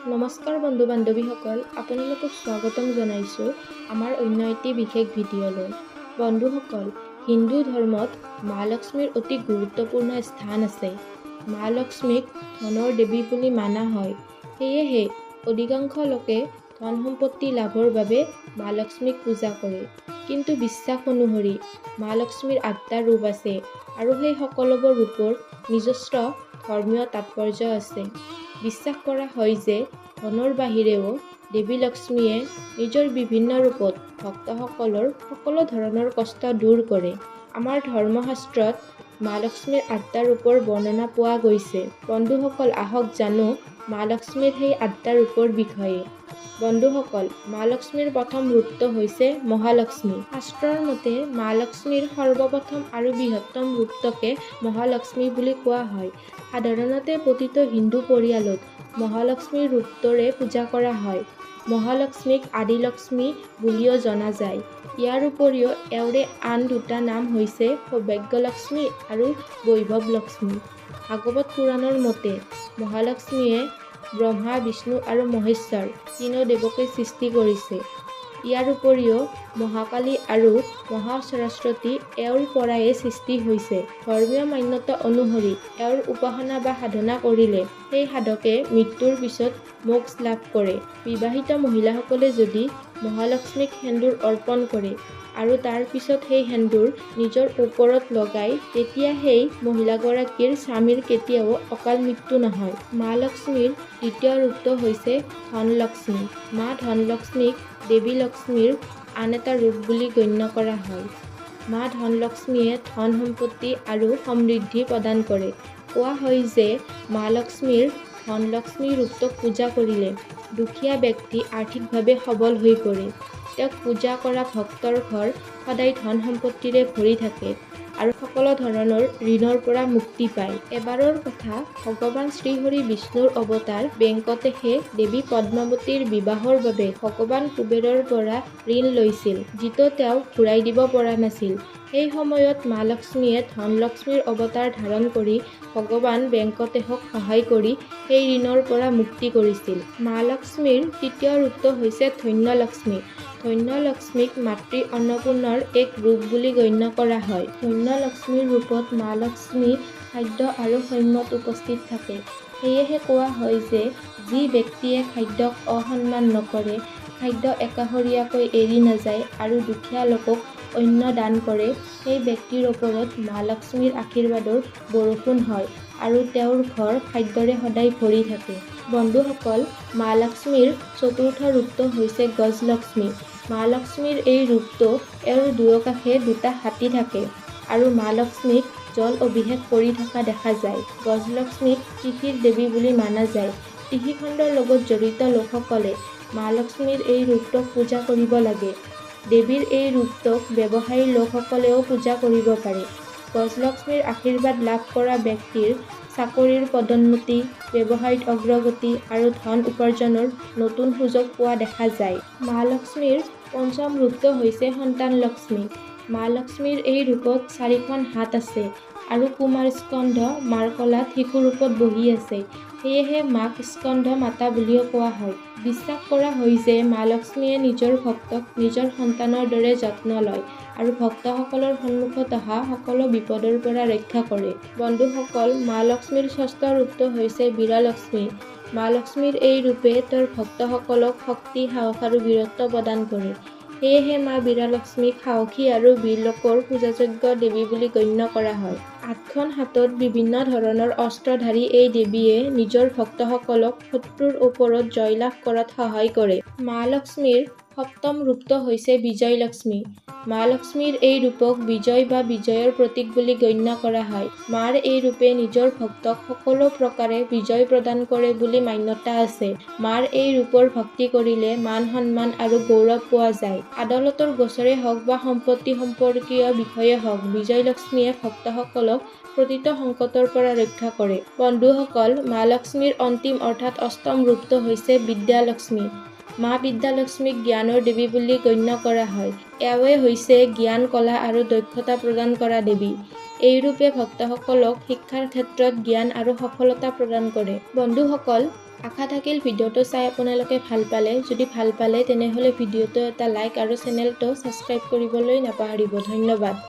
নমস্কাৰ বন্ধু বান্ধৱীসকল, আপোনালোকক স্বাগতম জনাইছোঁ আমাৰ অন্য এটি বিশেষ ভিডিঅ'লৈ। বন্ধুসকল, হিন্দু ধৰ্মত মা লক্ষ্মীৰ অতি গুৰুত্বপূৰ্ণ স্থান আছে। মা লক্ষ্মীক ধনৰ দেৱী বুলি মানা হয়। সেয়েহে অধিকাংশ লোকে ধন সম্পত্তি লাভৰ বাবে মা লক্ষ্মীক পূজা কৰে। কিন্তু বিশ্বাস অনুসৰি মা লক্ষ্মীৰ আঠটা ৰূপ আছে আৰু সেই সকলোবোৰ ৰূপৰ নিজস্ব ধৰ্মীয় তাৎপৰ্য আছে। বিশ্বাস কৰা হয় যে ধনৰ বাহিৰেও দেৱী লক্ষ্মীয়ে নিজৰ বিভিন্ন ৰূপত ভক্তসকলৰ সকলো ধৰণৰ কষ্ট দূৰ কৰে। আমাৰ ধৰ্মশাস্ত্ৰত মা লক্ষ্মীৰ আঠটা ৰূপৰ বৰ্ণনা পোৱা গৈছে। বন্ধুসকল, আহক জানো মা লক্ষ্মীৰ সেই আঠটা ৰূপৰ বিষয়ে। বন্ধুসকল, মা লক্ষ্মীৰ প্ৰথম ৰূপটো হৈছে মহালক্ষ্মী। শাস্ত্ৰৰ মতে মা লক্ষ্মীৰ সৰ্বপ্ৰথম আৰু বৃহত্তম ৰূপটোকে মহালক্ষ্মী বুলি কোৱা হয়। সাধাৰণতে প্ৰতিটো হিন্দু পৰিয়ালত মহালক্ষ্মীৰ ৰূপটোৰে পূজা কৰা হয়। মহালক্ষ্মীক আদিলক্ষ্মী বুলিও জনা যায়। ইয়াৰ উপৰিও এওঁৰে আন দুটা নাম হৈছে সৌভাগ্যলক্ষ্মী আৰু বৈভৱ লক্ষ্মী। ভাগৱত পুৰাণৰ মতে মহালক্ষ্মীয়ে ব্ৰহ্মা, বিষ্ণু আৰু মহেশ্বৰ তিনিও দেৱকে সৃষ্টি কৰিছে। ইয়াৰ উপৰিও মহাকালী আৰু মহাসৰস্বতী এওঁৰ পৰাই সৃষ্টি হৈছে। ধৰ্মীয় মান্যতা অনুসৰি এওঁৰ উপাসনা বা সাধনা কৰিলে সেই সাধকে মৃত্যুৰ পিছত মোক্ষ লাভ কৰে। বিবাহিত মহিলাসকলে যদি মহালক্ষ্মীক সেন্দুৰ অৰ্পণ কৰে আৰু তাৰ পিছত সেই সেন্দুৰ নিজৰ ওপৰত লগায়, তেতিয়া সেই মহিলাগৰাকীৰ স্বামীৰ কেতিয়াও অকাল মৃত্যু নহয়। মা লক্ষ্মীৰ দ্বিতীয় ৰূপটো হৈছে ধনলক্ষ্মী। মা ধনলক্ষ্মীক দেৱী লক্ষ্মীৰ আন এটা ৰূপ বুলি গণ্য কৰা হয়। মা ধনলক্ষ্মীয়ে ধন সম্পত্তি আৰু সমৃদ্ধি প্ৰদান কৰে। কোৱা হয় যে মা লক্ষ্মীৰ ধনলক্ষ্মী ৰূপটোক পূজা কৰিলে দুখীয়া ব্যক্তি আৰ্থিকভাৱে সবল হৈ পৰে। তেওঁক পূজা কৰা ভক্তৰ ঘৰ সদায় ধন সম্পত্তিৰে ভৰি থাকে আৰু সকলো ধৰণৰ ঋণৰ পৰা মুক্তি পায়। এবাৰৰ কথা, ভগৱান শ্ৰীহৰি বিষ্ণুৰ অৱতাৰ বেংকটেশে দেৱী পদ্মাৱতীৰ বিবাহৰ বাবে ভগৱান কুবেৰৰ পৰা ঋণ লৈছিল, যিটো তেওঁ ঘূৰাই দিব পৰা নাছিল। সেই সময়ত মা লক্ষ্মীয়ে ধনলক্ষ্মীৰ অৱতাৰ ধাৰণ কৰি ভগৱান বেংকটেশক সহায় কৰি সেই ঋণৰ পৰা মুক্তি কৰিছিল। মা লক্ষ্মীৰ তৃতীয় ৰূপটো হৈছে ধন্যলক্ষ্মী। ধন্যলক্ষ্মীক মাতৃ অন্নপূৰ্ণাৰ এক ৰূপ বুলি গণ্য কৰা হয়। ধন্যলক্ষ্মীৰ ৰূপত মা লক্ষ্মী খাদ্য আৰু সৈন্যত উপস্থিত থাকে। সেয়েহে কোৱা হয় যে যি ব্যক্তিয়ে খাদ্যক অসন্মান নকৰে, খাদ্য একাষৰীয়াকৈ এৰি নাযায় আৰু দুখীয়া লোকক অন্ন দান কৰে, সেই ব্যক্তিৰ ওপৰত মা লক্ষ্মীৰ আশীৰ্বাদৰ বৰষুণ হয় আৰু তেওঁৰ ঘৰ খাদ্যৰে সদায় ভৰি থাকে। বন্ধুসকল, মা লক্ষ্মীৰ চতুৰ্থ ৰূপটো হৈছে গজলক্ষ্মী। মা লক্ষ্মীৰ এই ৰূপটো এওঁৰ দুয়োকাষে দুটা হাতী থাকে আৰু মা লক্ষ্মীক জল অভিষেক কৰি থকা দেখা যায়। গজলক্ষ্মীক কৃষিৰ দেৱী বুলি মানা যায়। কৃষিখণ্ডৰ লগত জড়িত লোকসকলে মা লক্ষ্মীৰ এই ৰূপটোক পূজা কৰিব লাগে। দেৱীৰ এই ৰূপটোক ব্যৱসায়ী লোকসকলেও পূজা কৰিব পাৰে। গজলক্ষ্মীৰ আশীৰ্বাদ লাভ কৰা ব্যক্তিৰ চাকৰিৰ পদোন্নতি, ব্যৱসায়ত অগ্ৰগতি আৰু ধন উপাৰ্জনৰ নতুন সুযোগ পোৱা দেখা যায়। মা লক্ষ্মীৰ পঞ্চম ৰূপটো হৈছে সন্তান লক্ষ্মী। মা লক্ষ্মীৰ এই ৰূপত চাৰিখন হাত আছে আৰু কুমাৰ স্কন্ধ মাৰ কোলাত শিশু ৰূপত বহি আছে। সেয়েহে মাক স্কন্ধ মাতা বুলিও কোৱা হয়। বিশ্বাস কৰা হয় যে মা লক্ষ্মীয়ে নিজৰ ভক্তক নিজৰ সন্তানৰ দৰে যত্ন লয় আৰু ভক্তসকলৰ সন্মুখত অহা সকলো বিপদৰ পৰা ৰক্ষা কৰে। বন্ধুসকল, মা লক্ষ্মীৰ ষষ্ঠ ৰূপটো হৈছে বীৰলক্ষ্মী। মা লক্ষ্মীৰ এই ৰূপে তেওঁৰ ভক্তসকলক শক্তি, সাহস আৰু বীৰত্ব প্ৰদান কৰে। সেয়েহে মা বীৰলক্ষ্মীক সাহসী আৰু বীৰলোকৰ পূজাযোগ্য দেৱী বুলি গণ্য কৰা হয়। আঠখন হাতত বিভিন্ন ধৰণৰ অস্ত্ৰধাৰী এই দেৱীয়ে নিজৰ ভক্তসকলক শত্ৰুৰ ওপৰত জয়লাভ কৰাত সহায় কৰে। মা লক্ষ্মীৰ সপ্তম ৰূপটো হৈছে বিজয়লক্ষ্মী। মা লক্ষ্মীৰ এই ৰূপক বিজয় বা বিজয়ৰ প্ৰতীক বুলি গণ্য কৰা হয়। মাৰ এই ৰূপে নিজৰ ভক্তক সকলো প্ৰকাৰে বিজয় প্ৰদান কৰে বুলি মান্যতা আছে। মাৰ এই ৰূপৰ ভক্তি কৰিলে মান সন্মান আৰু গৌৰৱ পোৱা যায়। আদালতৰ গোচৰে হওক বা সম্পত্তি সম্পৰ্কীয় বিষয়ে হওক, বিজয়লক্ষ্মীয়ে ভক্তসকলক প্ৰতিটো সংকটৰ পৰা ৰক্ষা কৰে। বন্ধুসকল, মা লক্ষ্মীৰ অন্তিম অৰ্থাৎ অষ্টম ৰূপটো হৈছে বিদ্যালক্ষ্মী। মা বিদ্যালক্ষ্মীক জ্ঞানৰ দেৱী বুলি গণ্য কৰা হয়। এওঁৱে হৈছে জ্ঞান, কলা আৰু দক্ষতা প্ৰদান কৰা দেৱী। এই ৰূপে ভক্তসকলক শিক্ষাৰ ক্ষেত্ৰত জ্ঞান আৰু সফলতা প্ৰদান কৰে। বন্ধুসকল, আশা থাকিল ভিডিঅ'টো চাই আপোনালোকে ভাল পালে। যদি ভাল পালে, তেনেহ'লে ভিডিঅ'টো এটা লাইক আৰু চেনেলটো ছাবস্ক্ৰাইব কৰিবলৈ নাপাহৰিব। ধন্যবাদ।